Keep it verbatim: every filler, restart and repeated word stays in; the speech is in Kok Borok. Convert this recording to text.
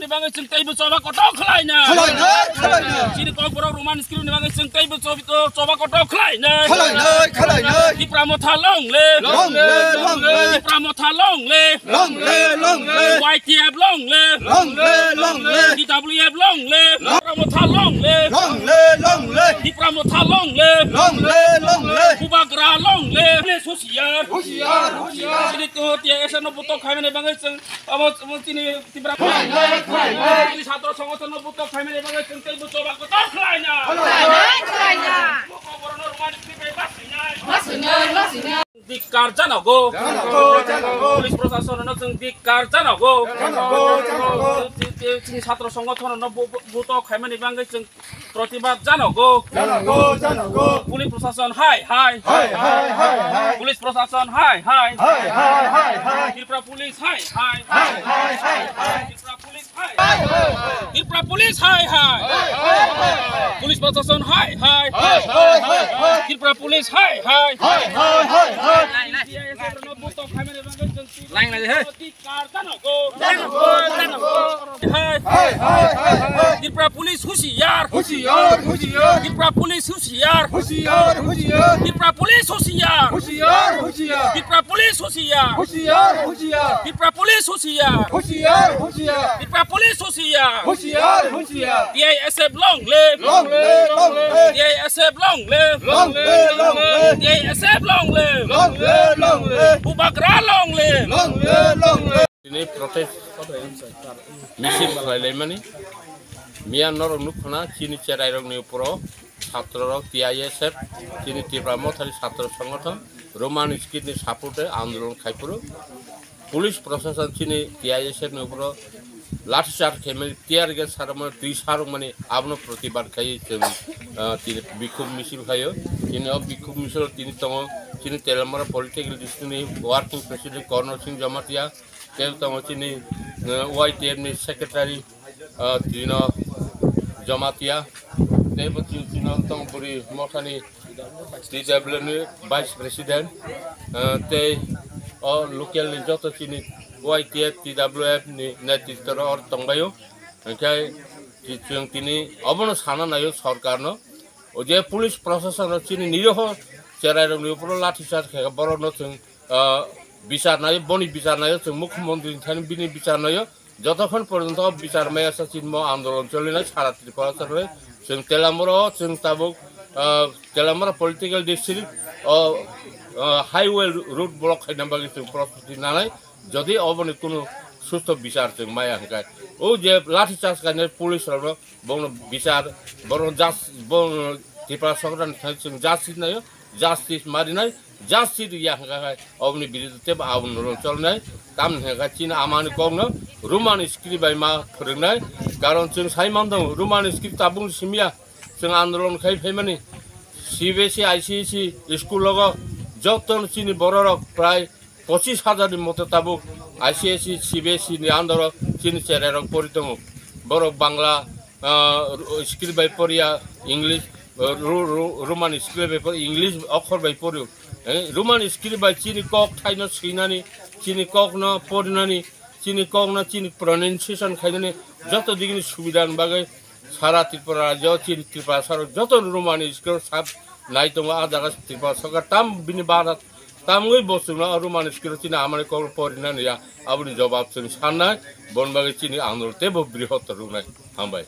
Bagwi chwng teibo choba kotor khlaina. Khlaina, khlaina. Chini Kokborok Roman script ni bagwi chwng teibo chob-, choba kotor khlaina. Khlaina, khlaina. Tipra Motha long live. Long live, long live. Tipra Motha long live. Long live, long live. Y T F long live. Long live, long live. T W F long live. Long Tipra Motha long live. Long live, long live. Tipra Motha long live. Long live, long live. Bubagra long live. Police husiar. Husiar, husiar. Chini to T I S F no butok khaimani bagwi chwng abo, abo chini Tipra. Khlainai, khlainai. Chini chhatro songothono butok khaimani bagwi chwng teibo choba kotor khlaina. Khlainai, khlainai. Kokborokno Roman script bai baswinai. Baswinai, baswinai. Dik karjanogo. Janogo, janogo. Police proshasonno chwng dik karjanogo. Janogo, janogo. Chini chhatro songothono bu-, bu-, butok khaimani bagwi chwng protibad janogo. Janogo, janogo. Police proshasonno hai, hai. Hai, hai, hai, hai. Police proshasonno hai, hai. Hai, hai, hai, hai. Tripura Police hai, hai. Hai, hai, hai, hai. Tripura Police hai. Hai, hai, hai. Tripura Police hai, hai. Hai, hai, hai, hai. Police proshasonno hai, hai. Hai, hai, hai, hai. Tripura Police hai, hai. Hai, hai, hai, hai. T I S F no butok khaimani bagwi chwng Lain lagi, he. Hai, hai, hai, hai. Tripura Police husiar. Husiar, husiar. Tripura Police husiar. Husiar, husiar. Tripura Police husiar. Husiar, husiar. Tripura Police husiar. Husiar, husiar. Tripura Police husiar. Husiar, husiar. Tripura Police husiar. Husiar, husiar. T I S F long live. Long live, long live. T I S F long live. Long live, long live. T I S F long live. Long live, long live. Bubagra long live. Long live, long live. Tini protest misil khlailaimani miya norok nukphana chini cherairokni uporo chhatrorok T I S F chini Tripura Mothani chhatro songothono Roman script ni support e andolon khaiphuru. Police proshashan chini T I S F ni uporo lathi charge khaimani, tear gas sarmani, twi sarwkmani abono protibad khaiwi chwng, ah, tini bikhub misil khaio. Tini o bikhub misil tini tongo chini Teliamura Political District ni Working President Korno Singh Jamatia, tei tongo chini, ah, Y T F ni Secretary, ah, Trino Jamatia, tei bo chini, chini tongo bwrwi mothani T W F ni Vice President, ah, tei o local ni joto chini Y T F, T W F ni netritwrok oro tongbaio. Hinkhe chwng tini obono sana naio sorkarno. O je police proshashanno chini niroho cherairokni uporo lathi charge khaikha, borokno chwng, ah, bichar naio, boni bichar naio, chwng mukhyamantri thani bini bichar naio. Jotokhon porjonto bichar maya sa chinmo andolon cholinai sara Tripura saroi. Chwng Teliamura o chwng tabuk, ah, Teliamura Political District o, ah, highway road block khaina bagwi chwng prostuti nanai. Jodi oboni kunu susto bichar chwng maya hwnkhe, o je lathi charge khainai police rokno, bono bichar, bono jas-, bono Tripura sorkarni thani chwng justice naio, justice marinai, justice ya hwnkha khai oboni biruddhe tebo andolon cholnai. Tamni hwnkha chini amani kokno Roman script bai ma phwrwngnai, karon chwng sai mandong Roman script tabuk simya chwng andolon khai phaimani. C B S E, I C S E school logo joto chini bororok prai pochis hajar ni moto tabuk I C S E, C B S E ni under o chini cherairok pori tongo. Borok Bangla, ah, script bai poriya, English, ah, Ro-, Ro-, Roman script bai pori, English okhor bai pori. Eh, Roman script bai chini kok thaino swinani, chini kokno porinani, chini kokno chini pronunciation khainani joto digini subida ni bagwi sara Tripura rajyo chini Tripura sarok joto Roman script sab nai tongo. A jaga Tripura sarkar tam bini bara tamgwi bo chwngno Roman script chini amani kok porinani ya, aboni jobab chwng sannai, bon bagwi chini andolon tebo brihottor wngnai. Hambai.